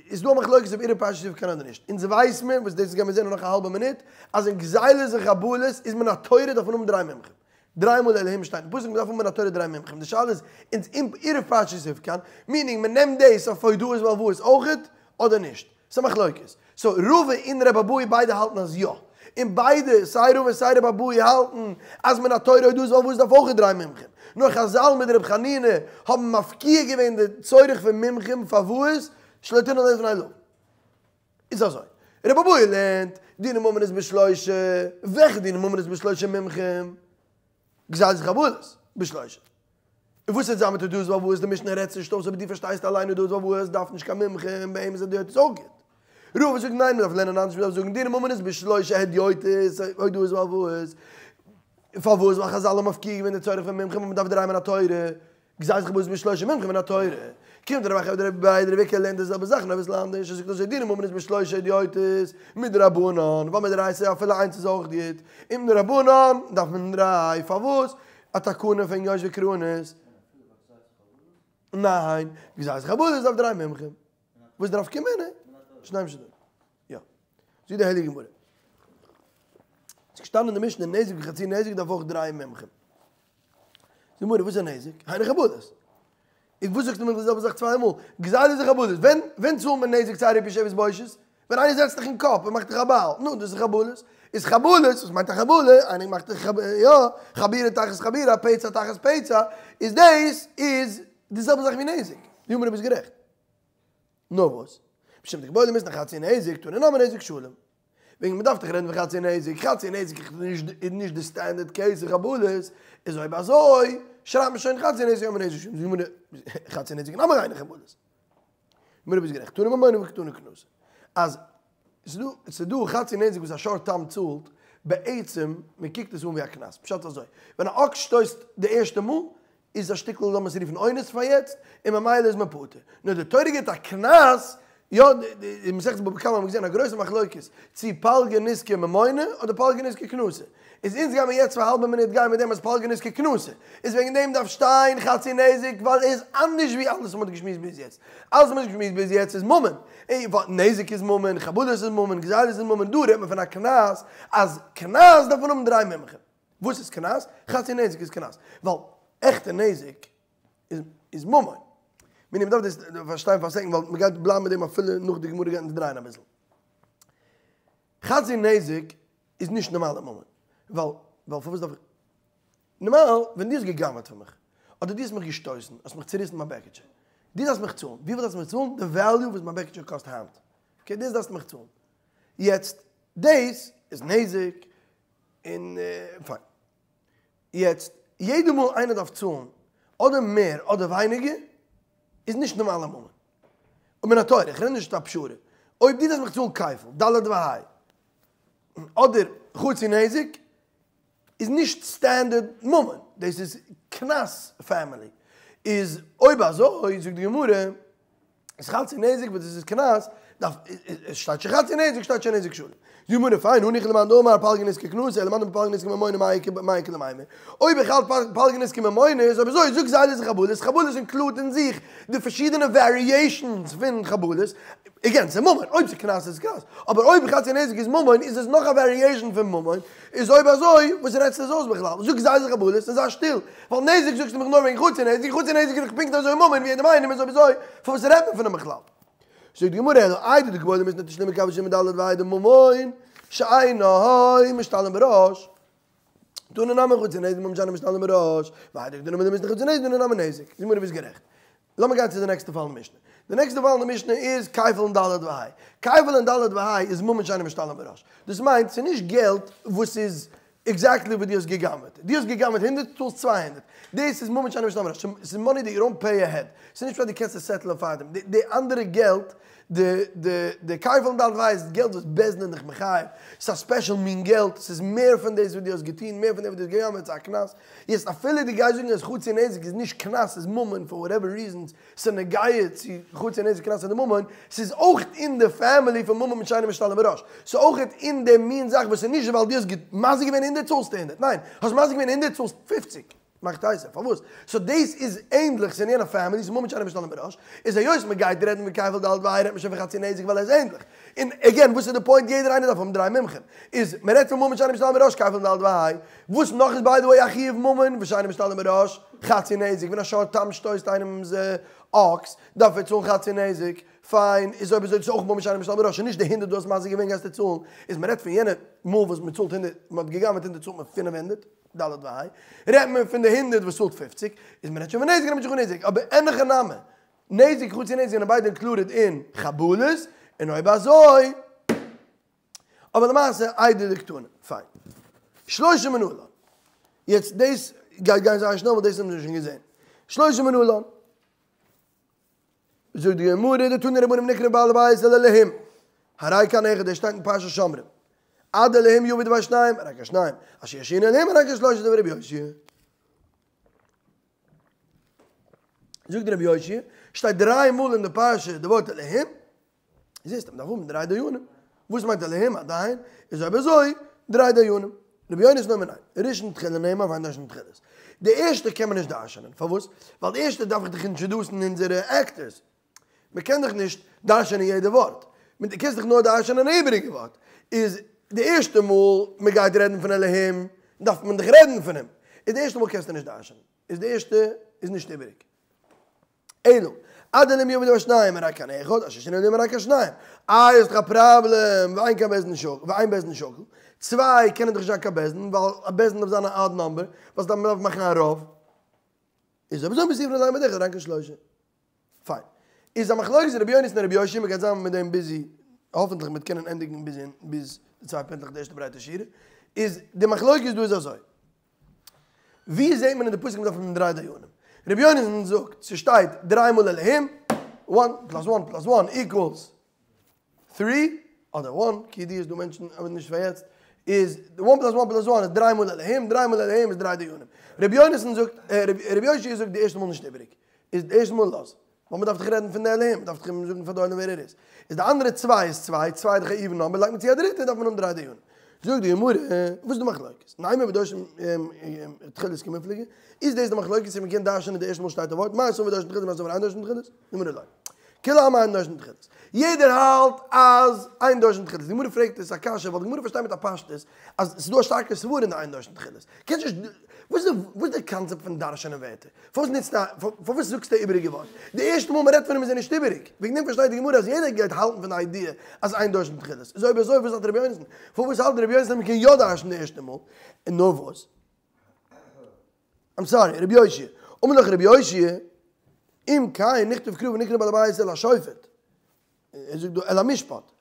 איז דא א מחלוקת אויב עירוב פרשת כתיב כאן אדער נישט. אונז ווייס מיר, וואס דאס גיימיר זעהן אין נאך א האלבע מינוט, אז אין גזילות און חבלות איז מן התורה דארף מען האבן דריי מומחים. דריי מאל אלהים שטייט אין פסוק מ'דארף האבן מן התורה דריי מומחים. די שאלה איז, אונז עירוב פרשת כתיב כאן, מיענינג מ'נעמט דאס אויף הודאות והלוואות אויכעט, אדער נישט. ס'איז א מחלוקת. סאו רבא און רבי אבהו ביידע האלטן אז יא. און ביידע, סיי רבא און סיי רבי אבהו האלטן אז מן התורה הודאות והלוואות דארף אויך דריי מומחים. נאר חזל מיט רבי חנינא האבן מפקיע געווען די צורך פון מומחים פארוואס שלא תנעול דלת בפני לווין. איז אזוי, רבי אבהו לערנט, דיני ממונות בשלושה, וועלכע דיני ממונות בשלושה מומחים? גזילות וחבלות בשלושה. און וואס וועט זיין מיט הודאות והלוואות? די משנה רעדט נישט אויס אבער דו פארשטייסט אליין הודאות והלוואות דארף נישט קיין מומחים ביי אים איז הדיוטות אויך גוט. רבא זאגט ניין מ'דארף לערנען אנדערש מ'דארף זאגן דיני ממונות בשלושה הדיוטות הודאות והלוואות. פארוואס? ווייל חזל האבן מפקיע געווען די צורך פון מומחים און מ'דארף דריי מן התורה. גזילות וחבלות בשלושה מומחים מן התורה. קומט רב אחא בריה דרב איקא לערנט די זעלבע זאך נאר אביסל אנדערש ער זאגט אזוי דיני ממונות בשלושה הדיוטות מדרבנן ווייל מדאורייתא אפילו איינס איז אויך גוט און מדרבנן דארף מען דריי פארוואס א תקנה פון יושבי קרנות ניין גזילות וחבלות דארף דריי מומחים וואס די נפקא מינה? שניים שדנו יא זאגט די הייליגע גמרא ס'איז געשטאנען אין די משנה נזק וחצי נזק דארף אויך דריי מומחים די גמרא, וואס איז א נזק? היינו חבלות. איז וואס זאגסטו מיר די זעלבע זאך צוויי מאל? גזילות וחבלות. ווען ווען צאלט מען נזק צער ריפוי שבת בושת? ווען איינער זעצט דיך אין קאפ און מאכט דיך א בעל. נו, דאס איז חבלות. איז חבלות, וואס מיינט א חבלה? איינער מאכט דיך יא, חבורה תחת חבורה, פצע תחת פצע, איז דאס איז די זעלבע זאך ווי נזק. די גמרא ביסט גערעכט. נאר וואס? משום דקבעי למיתני חצי נזק, תנא נמי נזק שלם. וועגן מ'דארף דאך רעדן פון חצי נזק, חצי נזק איז נישט די standard case אין חבלות, איז אויב אזוי שרייבט מען שוין חצי נזק נמי נזק שלם, זאגט די גמרא חצי נזק נמי היינו חבלות. גמרא ביסט גערעכט, תנא ממונא וקתני קנסא. אז ס'איז דא חצי נזק וואס א שור תם צאלט, בעצם מ'קוקט עס אן ווי א קנס, פשט אזוי, ווען א אקס שטויסט די ערשטע מאל, איז א שטיקל לאמיר עס רופן אונס פאר יעצט, און ממילא איז מען פטור. נאר די תורה גיבט א קנס, יא, אין מסכת בבא קמא האבן מיר געזען א גרויסע מחלוקת, צו פלגא נזקא ממונא אדער פלגא נזקא קנסא. איז אונז גיימיר יעצט פאר א האלבע מינוט גיין מיט דעם אז פלגא נזקא קנסא. איז וועגן דעם דארף שטיין חצי נזק ווייל ער איז אנדערש ווי אלעס וואס מען האט געשמועסט ביז יעצט. אלעס וואס מען האט געשמועסט ביז יעצט איז ממון. נזק איז ממון, חבלות איז ממון, גזילות איז ממון, דא רעדט מען פון א קנס, אז קנס דארף מען האבן דריי מומחים. וואס איז קנס? חצי נזק איז קנס. ווייל עכטע נזק איז ממון. מיני מ'דארף דאס פארשטיין פאר א second ווייל מ'גייט בלייבן מיט דעם אפילו נאך די גמרא גייט אונז דרייען אביסל. חצי נזק איז נישט נארמאלע ממון. ווייל ווייל פארוואס דארף איך. נארמאל ווען דו האסט גע'גנב'עט פון מיך, אדער דו האסט מיך געשטויסן, האסט מיך צוריסן מיין בעקיטשע. דו דארפסט מיך צאלן. וויפיל דארפסטו מיך צאלן? די value וואס מיין בעקיטשע קאסט היינט. okay דאס דארפסטו מיך צאלן. יעצט דאס איז נזק. און פיין. יעצט, יעדע מאל איינער דארף צאלן אדער מער אדער ווייניגער, איז נישט נארמאלע ממון. און מן התורה, איך רעד נישט א פשרה. אויב דו דארפסט מיך צאלן כפל, ד' וה', אדער חצי נזק, איז נישט standard ממון, דאס איז קנס family. איז אויב אזוי, זאגט די גמרא, איז חצי נזק וואס דאס איז קנס, דארף, עס שטייט שוין חצי נזק שטייט שוין נזק שלם. זאגט די גמרא פיין הניחא למאן דאמר פלגא נזקא קנסא, אלא למאן דאמר פלגא נזקא ממונא מאי איכא למימר. אויב איך האלט פלגא נזקא ממונא איז אויב אזוי זאג גזילות און חבלות, חבלות include אין זיך די פארשידענע variations פון חבלות, again ס'איז ממון, אויב ס'איז קנס איז קנס, אבער אויב חצי נזק איז ממון איז עס נאך א variation פון ממון, איז אויב אזוי וואס רעדסטו עס אויס בכלל? זאג גזילות און חבלות און זיי שטיל, ווייל נזק זאגסטו מיך נאר וועגן חצי נזק, חצי נזק איז דאך פונקט אזוי ממון ווי יעדעם איינעם איז אויב אזוי פארוואס רעדט מען פון אים בכלל? זאגט די גמרא אלא איידי דקבעי למיתני תשלומי כפל ותשלומי ד' וה' דממון שאינו משתלם בראש תנא נמי חצי נזק ממון שאינו משתלם בראש והאי דקתני למיתני חצי נזק תנא נמי נזק די גמרא ביסט גערעכט לאמיר גיין צו די נעקסטע פאל אין משנה. די נעקסטע פאל אין די משנה איז כפל און ד' וה'. כפל און ד' וה' איז ממון שאינו משתלם בראש. דאס מיינט ס'איז נישט געלט וואס איז exactly וואס דו האסט גע'גנב'עט. דו האסט גע'גנב'עט הונדערט, צאלסט 200. דאס איז ממון שאינו משתלם בראש. ס'איז money that you don't pay ahead. ס'איז נישט פשט דו קענסט עס settle ען פארדעם. די אנדערע געלט, די די די כפל און ד' וה' איז געלט וואס בית דין איז דיך מחייב. ס'איז א special מין געלט. ס'איז מער פון דאס וואס דו האסט געטון, מער פון דעם וואס דו האסט גע'גנב'עט. ס'איז א קנס. יעצט אפילו דו גייסט זאגן אז חצי נזק איז נישט קנס ס'איז ממון for whatever reasons ס'איז נוגע צו חצי נזק קנס אדער ממון, ס'איז אויך אין די family פון ממון שאינו משתלם בראש, ס'איז אויך אין די מין זאך וואס איז נישט ווייל דו האסט מזיק געווען הונדערט צאלסטו הונדערט, ניין האסט מזיק געווען הונדערט צאלסט פופציג, מאכט אייסער פארוואס? so דאס איז ענדליך ס'איז אין יענע family ס'איז ממון שאינו משתלם בראש, איז היות מ'גייט רעדן פון כפל ד' וה' רעדט מען שוין פון חצי נזק ווייל ער איז ענדליך, און again וואס איז די point יעדער איינער דארף האבן דריי מומחים, איז מ'רעדט פון ממון שאינו משתלם בראש כפל ד' וה' וואס נאך איז by the way א חיוב ממון ושאינו משתלם בראש? חצי נזק, ווען א שור תם שטויסט איינעמ'ס אקס, דארף ער צאלן חצי נזק, פיין, איז אויב אזוי איז אויך ממון שאינו משתלם בראש, און נישט די הונדערט דו האסט מזיק געווען גייסטו צאלן, איז מ'רעדט פון יענע מאל וואס מ'צאלט הונדערט, מ'האט גע'גנב'עט הונדערט צאלט מען 500, ד' וה', רעדט מען פון די הונדערט וואס צאלט פופציג, איז מ'רעדט שוין פון נזק רעדט מען שוין פון נזק, אבער אין הכי נמי, נזק חצי נזק זענען ביידע included אין חבלות, און אויב אזוי. אבער למעשה איידי דקתני. פיין. שלושה מנלן. יעצט דאס גייט גיין זייער שנעל ווייל דאס האבן מיר שוין געזען. שלושה מנלן. זאגט די גמרא דתנו רבנן אם נקנב בעל הבית אל אלהים. הרי כאן אחד דאס שטייט אין פרשת שומרים. עד אלהים יביא דבר שניים, הרי כאן שניים. אשר ירשיעון אלהים הרי כאן שלושה דברי רבי יאשיה. זאגט רבי יאשיה, שטייט דריי מאל אין די פרשה די ווארט אלהים. זעסט, מ'דארף האבן דריי דיינים. וואס מיינט אלהים? א דיין איז אויב אזוי דריי דיינים. רבי יונתן אומר ניין, ראשון תחילה נאמר ואין דורשין תחילת. די ערשטע קען מען נישט דרש'נען. פארוואס? ווייל די ערשטע דארף איך דאך introduce ן אונזערע actors. מ'קען דאך נישט דרש'נען יעדע ווארט. דו קענסט דאך נאר דרש'נען א איבעריגע ווארט. איז די ערשטע מאל מ'גייט רעדן פון אלהים, דארף מען דאך רעדן פון אים. איז די ערשטע מאל קענסטו נישט דרש'נען. איז די ערשטע איז נישט איבעריג. אלא, עד אלהים יביא דבר שניים הרי כאן אחד, אשר ירשיעון אלהים הרי כאן שניים. איי האסט דאך א פראבלעם, ואין כאן בית דין שקול, ואין בית דין שקול. צוויי קענען דאך נישט זיין קיין בית דין, ווייל א בית דין דארף זיין א odd number, וואס דארף מען מאכן א רוב. איז אויב אזוי מוסיפין עליהם עוד אחד הרי כאן שלושה. פיין. איז א מחלוקת רבי יונתן און רבי יאשיה, מ'גייט זיין מיט דעם busy, האפענטליך מ'וועט קענען ענדיגן ביז ביז די צוויי פינטלעך די ערשטע ברייטע שורה, איז די מחלוקת דא איז אזוי. ווי זעט מען אין די פסוק מ'דארף האבן דריי דיינים? רבי יונתן זאגט ס'שטייט דריי מאל אלהים, one plus one plus one equals three, אדער one, כידוע איז דא מענטשן אבער נישט פאר יעצט, איז one plus one plus one איז דריי מאל אלהים, דריי מאל אלהים איז דריי דיינים. רבי יונתן זאגט, רבי יאשיה זאגט די ערשטע מאל נישט איבעריג, איז די ערשטע מאל לאז, ווייל מ'דארף דאך רעדן פון די אלהים, מ'דארף דאך אים זאגן פאר די עולם ווער ער איז. איז די אנדערע צוויי איז צוויי, צוויי איז דאך א even number, לייגט מען צו א דריטע דארף מען האבן דריי דיינים. זאגט די גמרא, וואס איז די מחלוקת? נימא בדורשין תחילת קמיפלגי, איז דאס די מחלוקת צו מ'קען דרש'נען די ערשטע מאל שטייט א ווארט, מר סבר דורשין תחילת מר סבר אין דורשין תחילת? גמרא לא. כולי עלמא אין דורשין תחילת. יעדער האלט אז אין דורשין תחילת. די גמרא פרעגט עס א קשיא ווייל די גמרא פארשטייט מיט א פשטות אז ס'איז דא א שטארקע סברא אין די אין דורשין תחילת. קענסט נישט, וואס איז וואס איז די קאנצעפט פון דרש'ענען ווערטער? פארוואס נוצטו א, פארוואס זאגסטו א איבעריגע ווארט? די ערשטע מאל מ'רעדט פון אים איז ער נישט איבעריג. וועגן דעם פארשטייט די גמרא אז יעדער גייט האלטן פון די idea אז אין דורשין תחילת. איז אויב אזוי וואס האלט רבי יונתן? פארוואס האלט רבי יונתן אז מ'קען יא דרש'ן די ערשטע מאל? און נאר וואס? I'm sorry, רבי יאשיה. אמר לך רבי יאשיה, אם כן נכתוב קרא ונקנה בעל הבית אל השופט. ער זאגט דא אל המשפט.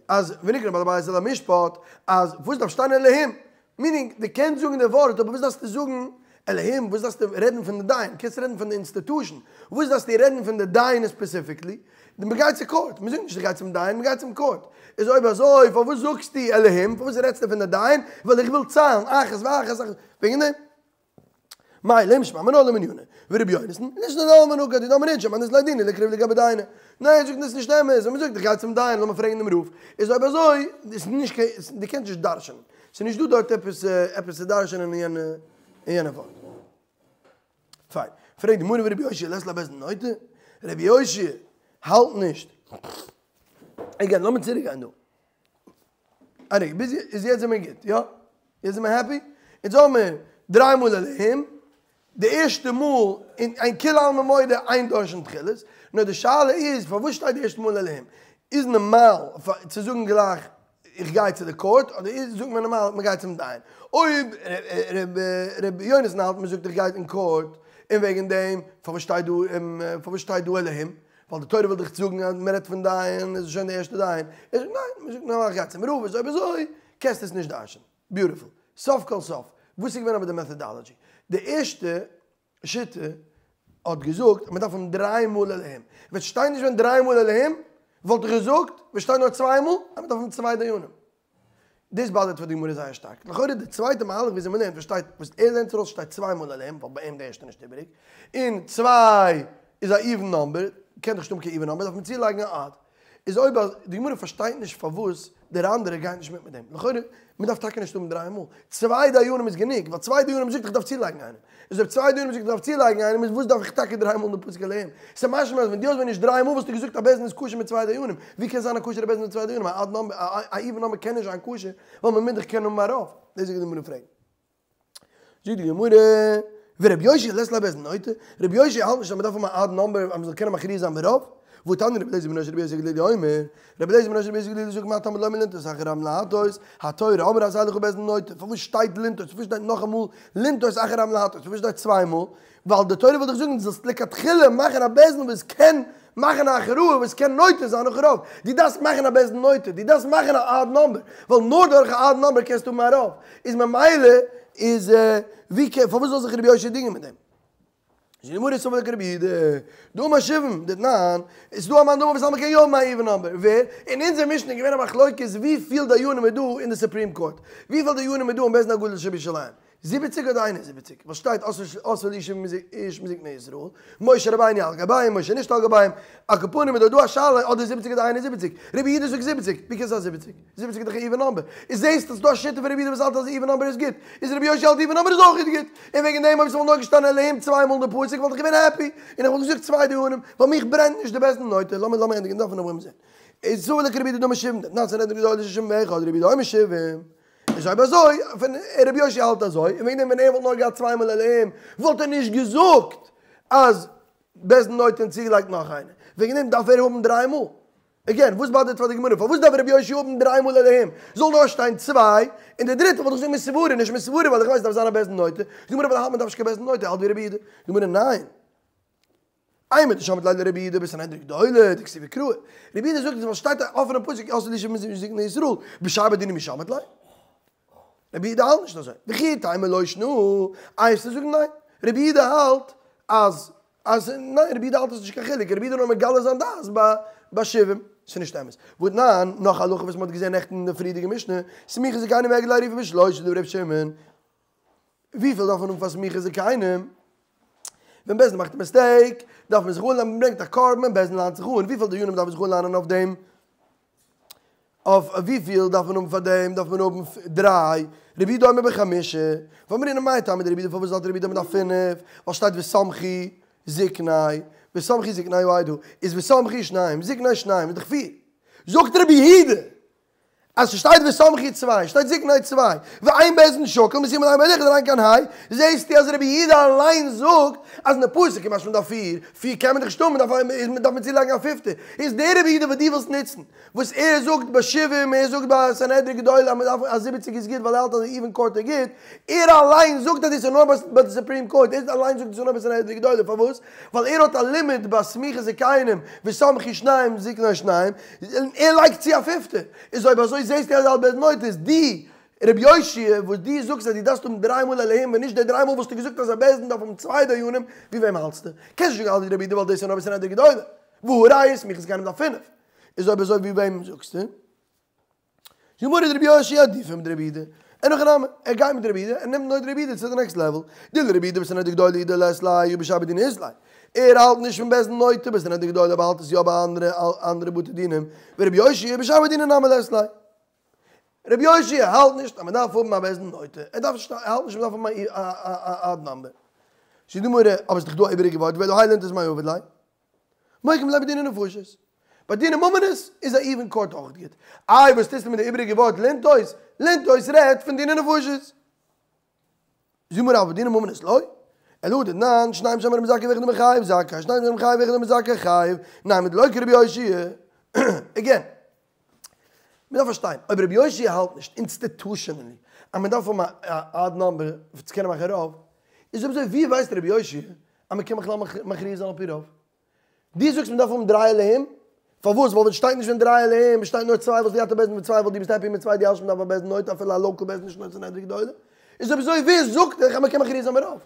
אז ונקנה בעל הבית אל המשפט, אז וואס דארף שטיין אלהים? meaning, דו קענסט זאגן די ווארט, אבער וואס דארפסטו זאגן אלהים? וואס דארפסטו רעדן פון די דיין? קענסט רעדן פון די institution. וואס דארפסטו רעדן פון די דיין specifically? מען גייט צו court, מען זאגט נישט איך גיי צום דיין, מען גייט צום court. איז אויב אזוי פארוואס זאגסטו אלהים? פארוואס רעדסטו פון די דיין? ווייל איך וויל ציילן אחת ואחת אחת. וועגן דעם. מאי למשמע מינה למנינא. ורבי יונתן, לישנא דעלמא נקט, דאמר אינשי מאן דאית ליה דינא ליקרי לגבי דייני. ניין ער זאגט דאס איז נישט אמת, ווען מען זאגט איך גיי צום דיין לאמיר פרעגן דעם רב, איז אויב אזוי איז נישט קיין, דו קענסט נישט דרש'נען, ס'איז נישט דא דארט עפעס עפעס צו דרש'נען אין יענע אין יענע ווארט. פיין. פרעגט די גמרא ורבי יאשיה לית ליה בית דין נוטה? רבי יאשיה האלט נישט. again לאמיר צוריק גיין דא. עניוועי, ביז איז יעצט זעמיר גוט, יא? יעצט זעמיר happy? יעצט האבן מיר דריי מאל אלהים, די ערשטע מאל אין אין כולי עלמא מודה אין דורשין תחילת, נאר די שאלה איז פארוואס שטייט די ערשטע מאל אלהים? איז נארמאל צו זאגן גלייך איך גיי צו די court, אדער איז זאגט מען נארמאל מען גייט צום דיין? אויב ר' יונתן האלט מען זאגט איך גיי אין court, און וועגן דעם פארוואס שטייט דא פארוואס שטייט דא אלהים? ווייל די תורה וויל דיך זאגן אז מען רעדט פון דיין, עס איז שוין די ערשטע דיין. ער זאגט ניין, מען זאגט נאר איך גיי צום רב, איז אויב אזוי קענסטו עס נישט דרש'ענען. beautiful. סוף כל סוף, וואס איז געווען אבער די methodology? די ערשטע שיטה האט געזאגט אז מען דארף האבן דריי מאל אלהים. ווען ס'שטייט נישט ווען דריי מאל אלהים, וואלט איך געזאגט, ווען ס'שטייט נאר צוויי מאל, אז מען דארף האבן צוויי דיינים. דאס באדערט פאר די גמרא זייער שטארק. לכאורה די צווייטע מהלך וויאזוי מען לערנט וואס שטייט וואס ער לערנט ארויס שטייט צוויי מאל אלהים ווייל ביי אים די ערשטע נישט איבעריג, און צוויי איז א even number, קען דאך נישט האבן קיין even number דארף מען צולייגן א odd. איז אויב אז די גמרא פארשטייט נישט פארוואס דער אנדערער גייט נישט מיט מיט דעם. לכאורה מען דארף טאקע נישט האבן דריי מאל. צוויי דיינים איז גענוג, ווייל צוויי דיינים זאגט איך דארף צולייגן איינעם. איז אויב צוויי דיינים זאגט איך דארף צולייגן איינעם איז וואס דארף איך טאקע דריי מאל אין די פסוק אלהים? ס'איז משמע אז ווען דו האסט ווען נישט דריי מאל וואלסטו געזאגט א בית דין איז כשר מיט צוויי דיינים. ווי קען זיין א כשר'ע בית דין מיט צוויי דיינים? א odd number, א even number קען נישט זיין כשר, ווייל מען מוז דאך קענען האבן א רוב. דאס איז די גמרא פרעגט. זאגט די גמרא, ורבי יאשיה לית ליה בית דין נוטה, רבי יאשיה האלט נישט אז מען דארף האבן א odd number אז מען זאל קענען מכריע זיין ברוב, והתניא רבי אליעזר בנו של רבי יוסי הגלילי אומר, רבי אליעזר בנו של רבי יוסי הגלילי זאגט מה תלמוד לומר לנטות אחר רבים להטות, התורה אמרה עשה לך בית דין נוטה, פארוואס שטייט לנטות, פארוואס שטייט נאכאמאל לנטות אחר רבים להטות, פארוואס שטייט צוויי מאל, ווייל די תורה וויל דיך זאגן דו זאלסט לכתחילה מאכן א בית דין וואס קען מאכן א הכרעה וואס קען נוטה זיין נאך רוב, דו דארפסט מאכן א בית דין נוטה, דו דארפסט מאכן א odd number, ווייל נאר דורך א odd number קענסטו האבן א רוב, איז ממילא איז ווי קען פארוואס זאל זיך רבי יאשיה דינגען מיט דעם? זאגט די גמרא סבר לה כרבי יהודה, דאמר שבעים, דתנן, איז דא א מאן דאמר וואס האלט מ'קען יא האבן א even number, ווער? אין אונזער משנה איז געווען א מחלוקת וויפיל דיינים איז דא אין די Supreme Court, וויפיל דיינים איז דא אין בית דין הגדול שבירושלים, זיבעציג אדער 71, וואס שטייט אסף לי איש מזקני ישראל, משה רבינו על גביהם, משה נישט על גביהם, על כל פנים איז דא דא א שאלה אדער זיבעציג אדער 71, רבי יהודה זאגט זיבעציג, ווי קען זיין זיבעציג? זיבעציג איז דאך א even number, איז זעהסט אז ס'דא א שיטה פון רבי יהודה וואס האלט אז even number איז גוט, איז רבי יאשיה האלט even number איז אויך גוט, און וועגן דעם אויב ס'וואלט נאר געשטאנען אלהים צוויי מאל אין די פסוק וואלט איך געווען happy, און איך וואלט געזאגט צוויי דיינים, ווייל מיך ברענט נישט די בית דין נוטה, לאמיר לאמיר ענדיגן דף און נאכדעם זעהן. איז סבר לה כרבי יהודה דאמר שבעים, דתנן סנהדרין גדולה של 71, רבי יהודה אומר שבעים. איז אויב אזוי, ווען רבי יאשיה האלט אזוי, און וועגן דעם ווען ער וואלט נאר געהאט צוויי מאל אלהים, וואלט ער נישט געזאגט אז בית דין נוטה און צוגעלייגט נאך איינער. וועגן דעם דארף ער האבן דריי מאל. again, וואס באדערט פאר די גמרא? פארוואס דארף רבי יאשיה האבן דריי מאל אלהים? זאל נאר שטיין צוויי, און די דריטע וואלט איך געזאגט מסברה, נישט מסברה ווייל איך ווייס דארף זיין א בית דין נוטה. די גמרא ווייל האלט מען דארף נישט קיין בית דין נוטה, האלט ווי רבי יהודה. די גמרא ניין. אימר דשמעת ליה לרבי יהודה בסנהדרין גדולה דכתיבי קראי. רבי יהודה זאגט אז ס'שטייט א אפענע פסוק עשו לי שבעים זקני ישראל בשאר בתי דינים מי שמעת ליה. רבי יהודה האלט נישט אזוי. וכי תימא לא שנא, איי וועסטו זאגן ניין. רבי יהודה האלט אז אז ניין רבי יהודה האלט עס נישט קיין חילוק, רבי יהודה נאר מגלה זיין דעת ביי ביי שבעים. ס'איז נישט אמת. והתנן, נאך א הלכה וואס מ'האט געזען נעכטן אין די פריערדיגע משנה, סמיכת זקנים עגלה ערופה בשלושה דברי ר' שמעון. וויפיל דארף מען האבן פאר סמיכת זקנים? ווען בית דין מאכט א מיסטעיק, דארף מען זיך אנלאנען, מען ברענגט א קרבן און בית דין לאנט זיך אן, וויפיל דיינים דארף מען זיך אנלאנען אויף דעם? אויף וויפיל דארף מען האבן פאר דעם? דארף מען האבן דריי, רבי יהודה אומר בחמישה, ואמרינן מאי טעמא דרבי יהודה פארוואס האלט רבי יהודה מען דארף פינף? ווייל שטייט וסמכו זקני, וסמכו זקני העדה, איז וסמכו שניים, זקני שניים איז דאך פיר. זאגט רבי יהודה! אז ס'שטייט וסמכו צוויי, שטייט זקני צוויי, ואין בית דין שקול משימין עליהם עוד אחד אריין קיין היי, זעהסטו אז רבי יהודה אליין זאגט אז אין די פסוק איז משמע מ'דארף פיר, פיר קען מען דאך נישט האבן, מ'דארף איז מ'דארף מען צולייגן א פיפטע, איז דער רבי יהודה וואס דו ווילסט נוצן, וואס ער זאגט ביי שבעים ער זאגט ביי סנהדרין גדולה אז מ'דארף אז זיבעציג איז גוט ווייל ער האלט אז איווען קאורט איז גוט, ער אליין זאגט אז דאס איז נאר ביי די סופרים קאורט, ער אליין זאגט דאס איז נאר ביי סנהדרין גדולה, פארוואס? ווייל ער האט א לימוד ביי סמיכת זקנים וסמכו שניים זקני שניים, און ער לייגט צו א פיפטע, איז אויב אזוי זעסטו אז על בית נוטה איז די רבי יאשיה וואס דו זאגסט אז דו דארפסט האבן דריי מאל אלהים ווען נישט די דריי מאל וואלסטו געזאגט אז א בית דין דארף האבן צוויי דיינים, ווי וועם האלטסטו? קענסט נישט זאגן אלס רבי יהודה ווייל דאס איז נאר בסנהדרין גדולה, והא ראיה סמיכת זקנים דארף פינף, איז אויב אזוי ווי וועם זאגסטו? די גמרא איז רבי יאשיה עדיפא מדרבי יהודה, אין הכי נמי, ער גייט מיט רבי יהודה, ער נעמט נאר רבי יהודה צו די נעקסט לעוועל, דלרבי יהודה בסנהדרין גדולה הוא דלית ליה ובשאר בתי דין אית ליה, ער האלט נישט פון בית דין נוטה בסנהדרין גדולה אבער האלט עס יא ביי אנדערע אנדערע בתי דינים, ורבי יאשיה בשאר בתי דין נמי לית ליה. רבי יאשיה האלט נישט אז מען דארף האבן א בית דין נוטה, ער דארף נישט, ער האלט נישט מען דארף האבן א אד נאמבער. זאגט די גמרא, אבער עס איז דאך דא א איבעריגע ווארט ואלא האי לנטות מאי עביד ליה. מוקים ליה בדיני נפשות. ביי דיני ממונות איז א איווען קאורט אויך גוט. איי וואס טוסטו מיט די איבעריגע ווארט לנטות? לנטות רעדט פון דיני נפשות. זאגט די גמרא אבל בדיני ממונות לא. אלא הא דתנן, שניים שאומרים זכאי ואחד אומר חייב זכאי, שניים שאומרים חייב ואחד אומר זכאי חייב, נימא דלא כרבי יאשיה. עגעין. מ'דארף פארשטיין, אויב רבי יאשיה האלט נישט אינסטיטושענעלי אז מ'דארף האבן א אד נאמבער צו קענען מאכן רוב, איז אויב אזוי ווי ווייסט רבי יאשיה אז מ'קען בכלל מכריע זיין על פי רוב? דו זאגסט מ'דארף האבן דריי אלהים? פארוואס? ווייל ווען שטייט נישט ווען דריי אלהים, שטייט נאר צוויי וואלסטו געהאט א בית דין מיט צוויי ווייל דו ביסט העפי מיט צוויי דו האלסט מ'דארף א בית דין נוטה אפילו א לאקעל בית דין נישט נאר סנהדרין גדולה? איז אויב אזוי ווער זאגט דיך אז מ'קען מכריע זיין ברוב?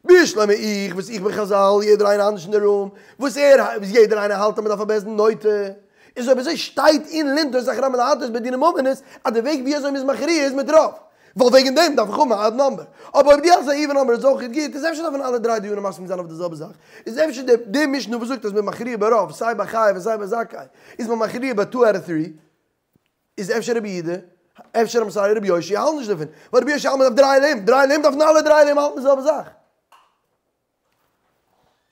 בשלמא איך וואס איך בין חזל יעדער איינער אנדערש אין די רום וואס ער וואס יעדער איינער האלט אז מ'דארף א בית דין נוטה איז אויב אזוי שטייט אין לנטות אחרי רבים להטות בדיני ממונות אז די וועג ווי אזוי מ'איז מכריע איז מיט רוב ווייל וועגן דעם דארף איך האבן א אד נאמבער אבער אויב דו האלסט א איווען נאמבער איז אויך גוט איז אפשר דארפן אלע דריי דיונים מסכים זיין אויף די זעלבע זאך איז אפשר די די משנה וואס זאגט אז מ'איז מכריע ברוב סיי ביי חייב און סיי ביי זכאי איז מען מכריע ביי טו אוט אוו טרי איז אפשר רבי יהודה, אפשר איים סארי רבי יאשיה האלט נישט דערפון, ווייל רבי יאשיה האלט מ'דארף דריי אלהים, דריי אלהים דארפן אלע דריי אלהים האלטן די זעלבע זאך.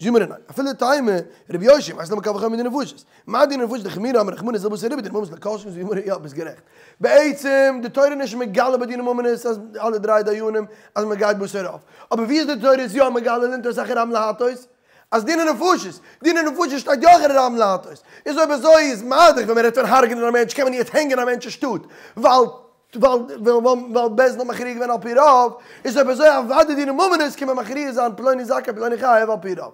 זאגט די גמרא ניין, אפילו תימא רבי יאשיה מית ליה מקל וחומר מדיני נפשות, מה דיני נפשות דחמירא אמר רחמנא זה בתר רובא דיני ממונות לא כל שכן זאגט די גמרא יא ביסט גערעכט, בעצם די תורה איז נישט מגלה ביי דיני ממונות אז אלע דריי דיינים אז מ'גייט בתר רוב, אבער ווי איז די תורה איז יא מגלה לנטות אחרי רבים להטות? אז דיני נפשות, דיני נפשות שטייט יא אחרי רבים להטות, איז אויב אזוי איז מה דאך ווען מען רעדט פון הרג'נען א מענטש קען מען יעצט הענגען א מענטש אין שטאט ווייל ווייל ווייל בית דין האט מכריע געווען על פי רוב, איז אויב אזוי אוודאי דיני ממונות קען מען מכריע זיין פלוני זכאי פלוני חייב על פי רוב.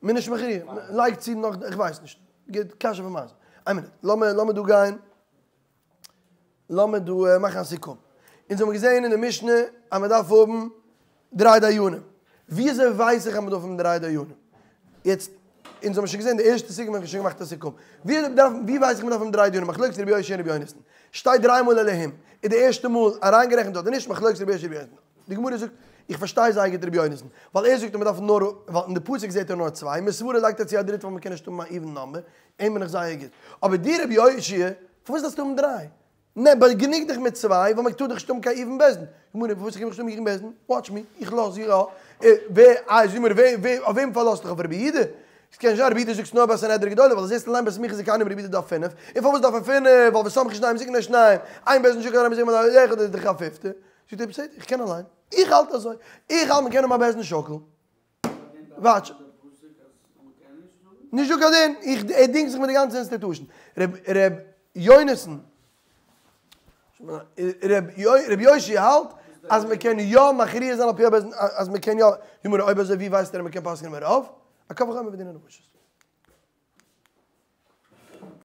מען נישט מכריע, לייג צו נאך, איך ווייס נישט, גוט קשיא פון מייז. איין מינוט, לאמיר לאמיר דא גיין, לאמיר דא מאכן א סיכום. אונז האבן געזען אין די משנה אז מען דארף האבן דריי דיינים. וויאזוי ווייס איך אז מען דארף האבן דריי דיינים? יעצט, אונז האבן שוין געזען די ערשטע סיכום האב איך שוין געמאכט א סיכום. ווי דארף, ווי ווייס איך מען דארף האבן דריי דיינים? מחלוקת רבי יאשיה און רבי יונתן. שטייט דריי מאל אלהים, איז די ערשטע מאל אריינגערעכנט אדער נישט? מחלוקת רבי יאשיה און רבי יונתן. די גמרא זאגט, איך פארשטיי זייער גוט רבי יונתן, ווייל ער זאגט אז מען דארף נאר, ווייל אין די פסוק זעט ער נאר צוויי, מסברא לייגט ער צו א דריטע ווייל מען קען נישט האבן א איווען נאמבער, אים בין איך זייער גוט. אבער דיר רבי יאשיה, פארוואס דארפסטו האבן דריי? נע, באגנוג דיך מיט צוויי, ווייל מען טאר דאך נישט האבן קיין איווען בית דין. גמרא, פארוואס איך קען נישט האבן איווען בית דין? וואטש מי, איך לאז יא. ווער, איי, זאג מיר, ווער, ווער, אויף וועם פארלאזט דיך? אויף רבי יהודה? עס קען נישט זיין, רבי יהודה זאגסט נאר ביי סנהדרין גדולה, ווייל זעסט אליין ביי סמיכת זקנים רבי יהודה דארף פינף, און פארוואס דארף ער פינף? ווייל וסמכו שניים זקני שניים, אין בית דין שקול על רבים אחד איז דאך א פיפטע. זאגט ער בסדר איך קען אליין, איך האלט אזוי, איך האלט מ'קען האבן א בית דין שקול. וואטש. נישט דא קיין דין, איך ער דינגט זיך מיט די גאנצע אינסטיטושען. ר' יונתן, ר' יאשיה האלט אז מען קען יא מכריע זיין על פי הבית דין, אז מען קען יא, גמרא, אויב אזוי ווי ווייסט ער אז מען קען פסק'נען ברוב? א קל וחומר בדיני נפשות.